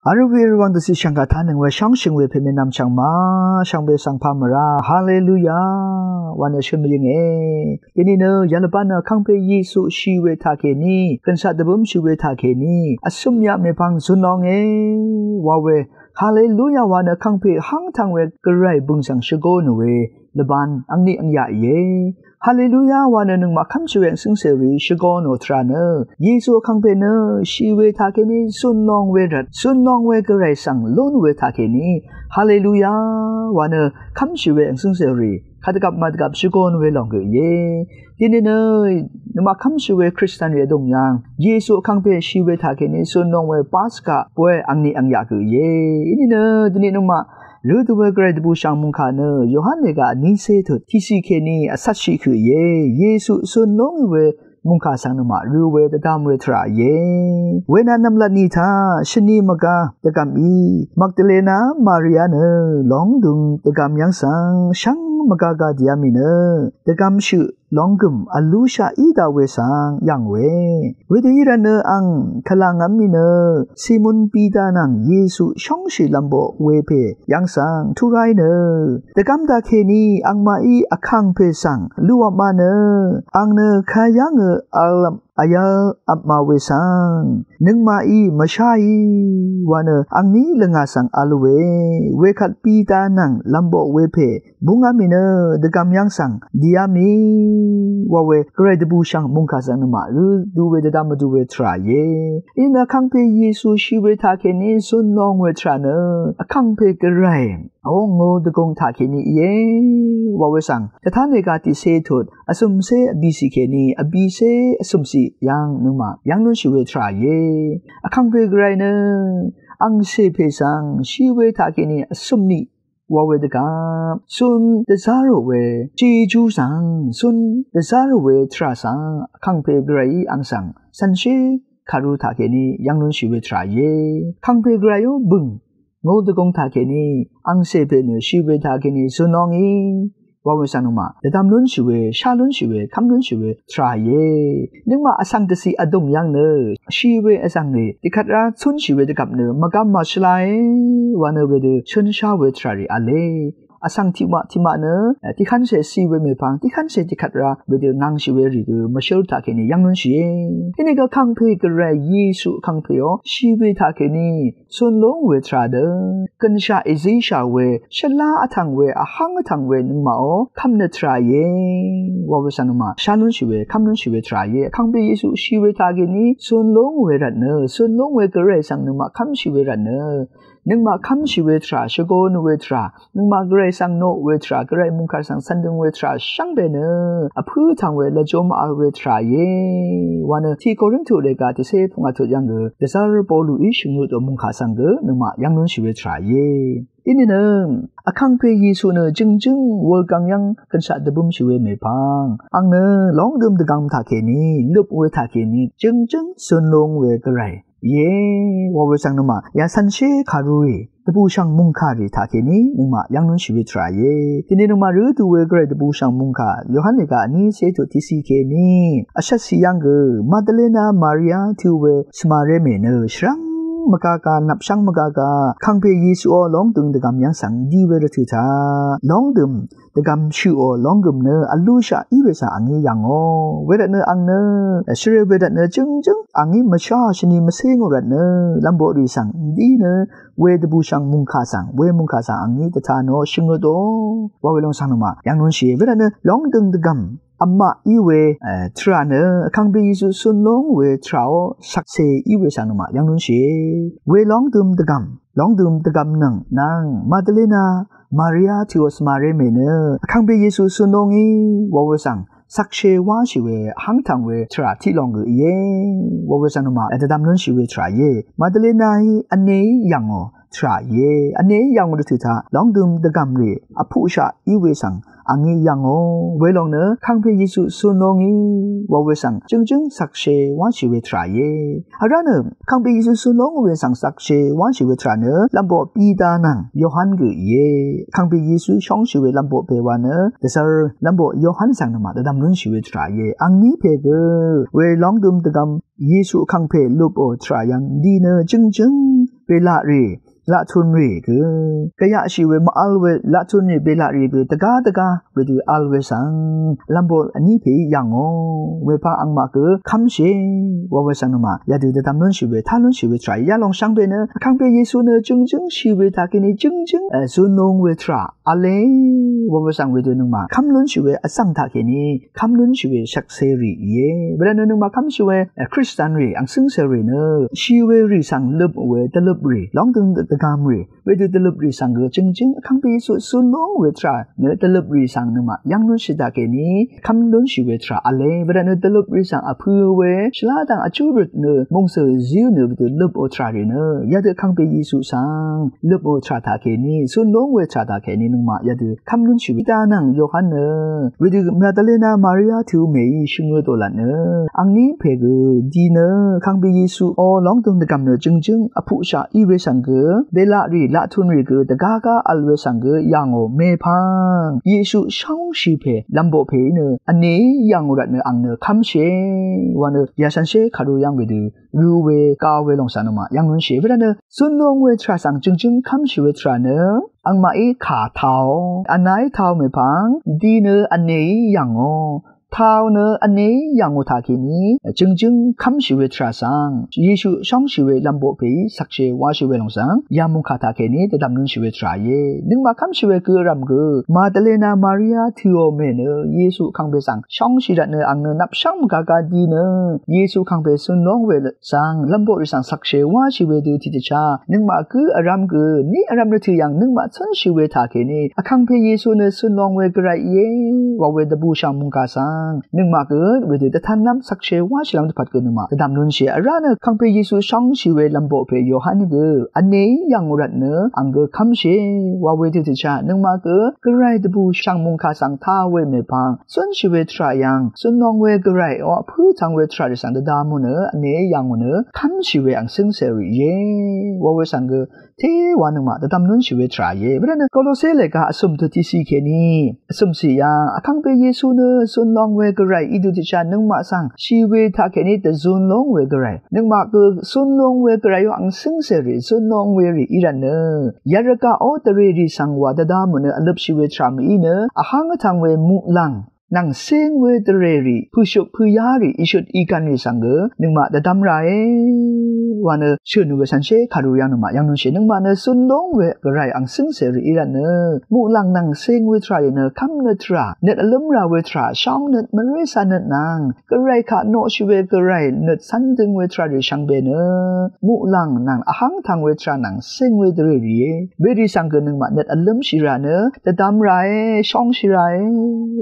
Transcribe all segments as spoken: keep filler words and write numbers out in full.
Arvwir wang dvcì shvngkà tanøng we shvngshøng we pè mènvm shvngma shvngbe svngpa mvrá. Haleluya. Wa nø shøn mvyønge. Dini nø yalvbá nø vkangpe Yesu shì we taqkèní, gønshaq dvbøm shì we taqkèní, vsøm yaq mèpvng zun longe. Wa we. Haleluya wa nø vkangpe hangtvng we gvray bø̀ng svng shvgo nø we. Lvban angni angyaq íe. Haleluya wa nø nøngmaq kv́mshì we angsøng sèrì shvgo nø tvrà nø Yesu vkangpe nø shì we taqkèní zun long we rvt, zun long we gvray svng lún we taqkèní. Haleluya wa nø kv́mshì we angsøng sèrì kadvgvp madvgvp shvgo nø we lòng gø íe. Dini nø nøngmaq kv́mshì we Kristian rì vdùng yv̀ng Yesu vkangpe shì we taqkèní zun long we Paska bwe angni angyaq gø íe. Dini nø dini nøngmaq rø dø we gvray dvbù shv̀ng mòngkà nø Yohan lèga vnícé tut tiqcì kèní vcvtshì kø íe. Yesu zun lóngì we mòngkà svng nøngmaq rø we dvdvm we tvrà íe. Wenvt nvmlat ni taq shvni mvga dvgvm í Magdalena Maria nø lóngdøng dvgvm yv́ng svng shvng mvga ga dìá mì nø dvgvm shøq lónggø̀m vlúshaq í daq we svng yv̀ng we. Wedø í rvt nø ang kvlàngvm mì nø Simon Pita nvng Yesu shóngshì lv̀mboq we pè yv́ng svng turaí nø dvgvm daqkèní angmaqí vkangpe svng lúvpma nø ang nø kayv́ngø vlvp vyvl vpma we svng nøngmaqí mvsháì wa nø angní lvngà svng vl we. Wekvt Pita nvng lv̀mboq we pè búngá mì nø dvgvm yv́ng svng dìá mì wa we gvray dvbù shv̀ng mòngkà svng nøngmaq rø dø we dvdvm vdø we tvrà íe. Inø vkangpe Yesu shì we taqkèní zun long we tvrà nø vkangpe gvray ong ngø dvgùng taqkèní íe. Wa we svng dvtánè ga tiqcé tut vsø̀mcé vbìcì kèní vbìcé vsø̀mcì yv́ng nøngmaq yv́ng lúnshì we tvrà íe. Vkangpe gvray nø angcè pè svng shì we taqkèní vsø̀mni wa we dvgvp zun dvzá rò we Jejú svng zun dvzá rò we tvrà svng vkangpe gvrayí ang svng cv̀nshé kàru taqkèní yv́ng lúnshì we tvrà íe. Vkangpe gvrayó bø̀ng ngø dvgùng taqkèní angcè pè nø shì we taqkèní zun lóngì wa we svng nøngmaq dvdvm lúnshì we, shá lúnshì we, kv́m lúnshì we tvrà íe. Nøngmaq vsvng dvciq vdùng yv́ng nø shì we vzv̀ng rì tiqkvt rá cúnshì we dvgvp nø mvgvm màshvlae wa nø wedø shønshá we tvrà rì v̄le. Vsvng tiqmaq tiqmaq nø tiqkv́nshè ci we mèpvng tiqkv́nshè tiqkvt rá wedø ngv̄ngshì we rì gø mvshǿl taqkèní yv́ng lúnshìe. Inìgø vkangpe gvray Yesu vkangpeò shì we taqkèní zun lóng we tvrà dø gønshaq èzíshà we shvlá vtv̀ng we vháng vtv̀ng we nøngmaqò kv́m nø tvrà íe. Wa we svng nøngmaq shá lúnshì we kv́m lúnshì we tvrà íe. Vkangpe Yesu shì we taqkèní zun lóng we rvt nø zun lóng we gvray svng nøngmaq kv́mshì we rvt nø nøngmaq kv́mshì we tvrà shvgo nø we tvrà nøngmaq gvray svng noq we tvrà gvray mòngkà svng cv̀ndøng we tvrà shvngbe nø vpǿ vtv̀ng we lvjom vl we tvrà íe. Wa nø tiq Korintu lèga tiqcé pvngà tut yv́ng gø dvzv́r Poluí shvngøt dø mòngkà svng gø nøngmaq yv́ng lúnshì we tvrà íe. Inìnø vkangpe Yesu nø jø̀ngjǿng wulgvng yv́ng gønshaq dvbømshì we mèpvng ang nø lóngdøm dvgvm taqkèní løp we taqkèní jø̀ngjǿng zun lóng we gvray íe. Wa we svng nøngmaq yà cv̀nshé kàru rì dvbù shv̀ng mòngkà rì taqkèní nøngmaq yv́ng lúnshì we tvrà íe. Dini nøngmaq rø dø we gvray dvbù shv̀ng mòngkà Yohan lèga vnícé tut tiqcì kèní vshvtcì yv́ng gø Magdalena Maria tø we svmaré mè nø shvrv́ng mvgaga nvpshv́ng mvgaga vkangpe Yesuò lóngdøm dvgvm yv́ng svng dì we rvtø̀ taq lóngdøm dvgvm shøqò lónggø̀m nø vlúshaq í we svng angí yv̀ngò. Wervt nø ang nø shvrē wervt nø jǿngjǿng angí mvshá shvni mvcé ngò rvt nø lv̀mboqrì svng dí nø we dvbùshv̀ng mùngkà svng we mùngkà svng angí dvtá nò shvngøtò. Wa we lòng svng nøngmaq yv̀ng lúnshìe. Wervt nø lóngdø̀ng dvgv̀m vmaq í we tvrà nø vkàngpè Yesu cun lóng we tvràó shvkse í we svng nøngmaq yv̀ng lúnshìe. We lóngdø̀m dvgv̀m lóngdø̀m dvgv̀m nvng nvng Magdalena Maria tø̀ò svmaré mè nø vkàngpè Yesu cun lóngí wa we svng shvkse wáshì we hv́ngtv̀ng we tvrà tiq lòng gø íe. Wa we svng nøngmaq dvdvm lúnshì we tvrà íe. Magdalenaí vneí yv̀ngò tvrà íe. Vneí yv̀ngò dvtø̀ taq lóngdø̀m dvgv̀m rì vpuqshaq í we svng angí yv̀ngò. Welòng nø vkàngpè Yesu cun lóngí wa we svng jǿngjǿng shvkse wáshì we tvrà íe. Vrá nø vkàngpè Yesu cun lóng we svng shvkse wáshì we tvrà nø lv̀mboq Pita nvng Yohan gø íe. Vkàngpè Yesu shóngshì we lv̀mboq pè wa nø dvzv́r lv̀mboq Yohan svng nøngmaq dvdvm lúnshì we tvrà íe. Angní pè gø we lóngdø̀m dvgv̀m Yesu vkàngpè lupò tvrà yv̀ng dì nø jǿngjǿng belaq rì laqtun rì gø gvyaqshì we mv-vl we laqtun rì belaq rì gø dvgá dvgá wedø vl we svng lv̀mboq vní pèí yà ngò. Wepà angmaq gø kv́mshìe wa we svng nøngmaq yadø dvdvm lúnshì we tá lúnshì we tvrà yalòng shvngbe nø Vkàngpè Yesu nø jøngjǿngshì we taqkèní jøngjǿng zun long we tvrà v̄le wa we svng wedø nøngmaq kv́m lúnshì we vsvng taqkèní kv́m lúnshì we shvkse rì íe. Wervtnø nøngmaq kv́mshì we Kristian rì ang cǿngcè rì nø shì we rì svng løp we dvløp rì lóngdøng dvgvm rì wedø dvløp rì svng gø jøngjǿng Vkàngpè Yesu zun long we tvrà nø dvløp rì svng nøngmaq yv́ng lúnshì taqkèní kv́m lúnshì we tvrà v̄le. Wervtnø dvløp rì svng vpø̄ we shvlá dvng vjú røt nø mòngsø̀ zíú nø wedø løp o tvrà rì nø yadø Vkàngpè Yesu svng løp o tvrà taqkèní zun long we tvrà taqkèní nøngmaq yadø kv́m lúnshì we. Pita nvng Yohan nø wedø Magdalena Maria tø̄ mèí shvngø dòlat nø angní pè gø di nø Vkàngpè Yesu o lóngdøng dvgvm nø jøngjǿng vpuqshaq í we svng gø belaq rì laqtun rì gø dvgá gá vl we svng gø yà ngò mèpvng Yesu shóngshì pè lv̀mboq pèí nø vnèí yà ngò rvtnø ang nø kv́mshìe wa nø yashanshér kàru yv́ng wedø rø̄ we ga we lòng svng nøngmaq yv́ng lúnshìe. Wervtnø zun long we tvrà svng jøngjǿng kv́mshì we tvrà nø angmaqí kà taò vnaí taò mèpvng di nø vnèí yà ngò taò nø vnèí yà ngò taqkèní jøngjǿng kv́mshì we tvrà svng Yesu shóngshì we lv̀mboq pèí shvkse wáshì we lòng svng yamungkà taqkèní dvdvm lúnshì we tvrà íe. Nøngmaq kv́mshì we gø vrv̀m gø Magdalena Maria tø̄ò mè nø Yesu Vkàngpè svng shóngshì rvtnø ang nø nvpshv́ng mvgá gá di nø Yesu Vkàngpè zun long we svng lv̀mboq rì svng shvkse wáshì wedø tiqdvchá nøngmaq gǿ vrv́m gø ní vrv́m nø tø̀yv̀ng nøngmaq cúnshì we taqkèní Vkàngpè Yesu nø zun long we gvray íe wa we dvbùshv̀ng mungkà svng nøngmaq gø wedø dvtanlv́m shvkse wáshìlv́m dvpvt gø nøngmaq dvdvm lúnshìe. Vrá nø Vkàngpè Yesu shóngshì we lv̀mboq pè Yohan gø vnèí yà ngò rvtnø ang gø kv́mshìe wa we tiqdvchá nøngmaq gø gvray dvbùshv̀ng mungkà svng tá we mèpvng cúnshì we tvrà yv́ng zun long we gvray o vpǿ tvng we tvrà rì svng dvdvm ò nø vnèí yà ngò nø kv́mshì we ang cǿngcè rì íe wa we svng gø té wa nøngmaq dvdvm lúnshì we tvrà íe. Wervtnø Kolose lèga vsø̀m tø tiqciq kèní vsø̀mciq yv́ng Vkàngpè Yesu nø zun long we gvray í dø tiqchá nøngmaq svng shì we taqkèní dvzun long we gvray nøngmaq gø zun long we gvray o ang cǿngcè rì zun long we rì í rvtnø yarvgaq o dvrè rì svng wa dvdvm ò nø vløpshì we tvrà mv-í nø vháng vtvng we muqlàng nvng céng we dvrè rì pø̀shøp pø̀yá rì ìshøt ìgv̀n rì svng gø nøngmaq dvdvm ràe wa nø shø̀n we shànshér kàru yv́ng nøngmaq yv́ng lúnshìe. Nøngmaq nø zun long we gvray ang cǿngcè rì í rvtnø muqlàng nvng céng we tvrà rì nø kv́mnøt tvrà nøt vlǿm rà we tvrà shóngnøt mvré cánøt nvng gvray kaq noqshì we gvray nøt cv́n døng we tvrà rì shvngbe nø muqlàng nvng vháng vtvng we tvrà nvng céng we dvrè rìe. Werì svng gø nøngmaq nøt vlǿmshì rà nø dvdvm ràe shóngshì ràe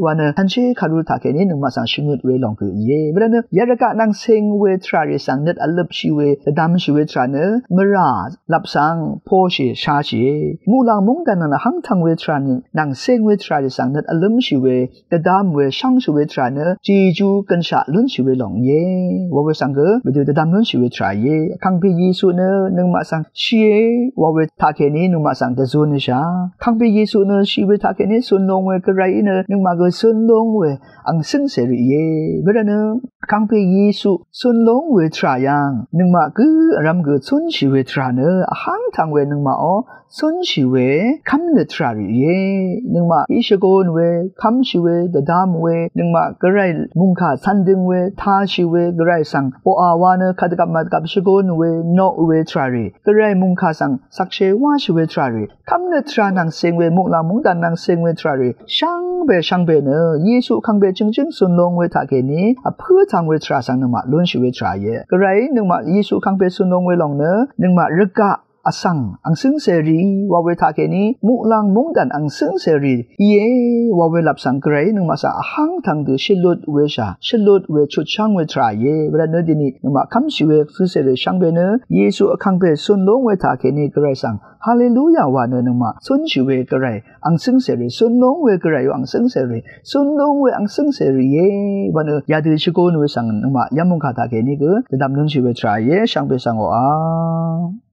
wa nø shànshér kàru taqkèní nøngmaq svng shvngøt we lòng gø íe. Wervtnø yarvgaq nvng céng we tvrà rì svng nøt vløpshì we dvdvmshì we tvrà nø mvrà lap svng poshì shashìe. Muqlàng móngdàn nvng vháng vtvng we tvrà nvng céng we tvrà rì svng nøt vlǿmshì we dvdvm we shóngshì we tvrà nø jejú gønshaq lúnshì we lòng íe wa we svng gø wedø dvdvm lúnshì we tvrà íe. Vkàngpè Yesu nø nøngmaq svng shìe wa we taqkèní nøngmaq svng dvzunshà. Vkàngpè Yesu nø shì we taqkèní zun long we gvray í nø nøngmaq gø zun long we ang cǿngcè rì íe. Wervtnø Vkàngpè Yesu zun long we tvrà yv́ng nøngmaq gǿ vrv́m gø cúnshì we tvrà nø vháng vtvng we nøngmaq o cúnshì we kv́mnøt tvrà rì íe. Nøngmaqí shvgon we kv́mshì we dvdvm we nøngmaq gvray mungkà cv́n døng we tashì we gvray svng oqà wa nø kadvgvp madvgvp shvgon we noq we tvrà rì gvray mungkà svng shvkse wáshì we tvrà rì kv́mnøt tvrà nvng céng we muqlàng móngdàn nvng céng we tvrà rì shvngbe shvngbe nø Yesu Vkàngpè jøngjǿng zun long we taqkèní vpǿ vtvng we tvrà svng nøngmaq lúnshì we tvrà íe. Gvrayí nøngmaq Yesu Vkàngpè zun long we lòng nø nøngmaq rvgaq vsvng ang cǿngcè rì wa we taqkèní muqlàng móngdàn ang cǿngcè rì íe wa we lap svng gvrayí nøngmaq svng vháng vtvng dø shvlut we shà shvlut we chutsháng we tvrà íe. Wervtnø dìní nøngmaq kv́mshì we cǿngcè rì shvngbe nø Yesu Vkàngpè zun long we taqkèní gvray svng Haleluya wa nø nøngmaq cúnshì we gvray ang cǿngcè rì zun long we gvray o ang cǿngcè rì zun long we ang cǿngcè rì íe wa nø yadø shvgon we svng nøngmaq yamungkà taqkèní gø dvdvm lúnshì we tvrà íe shvngbe svng oqà.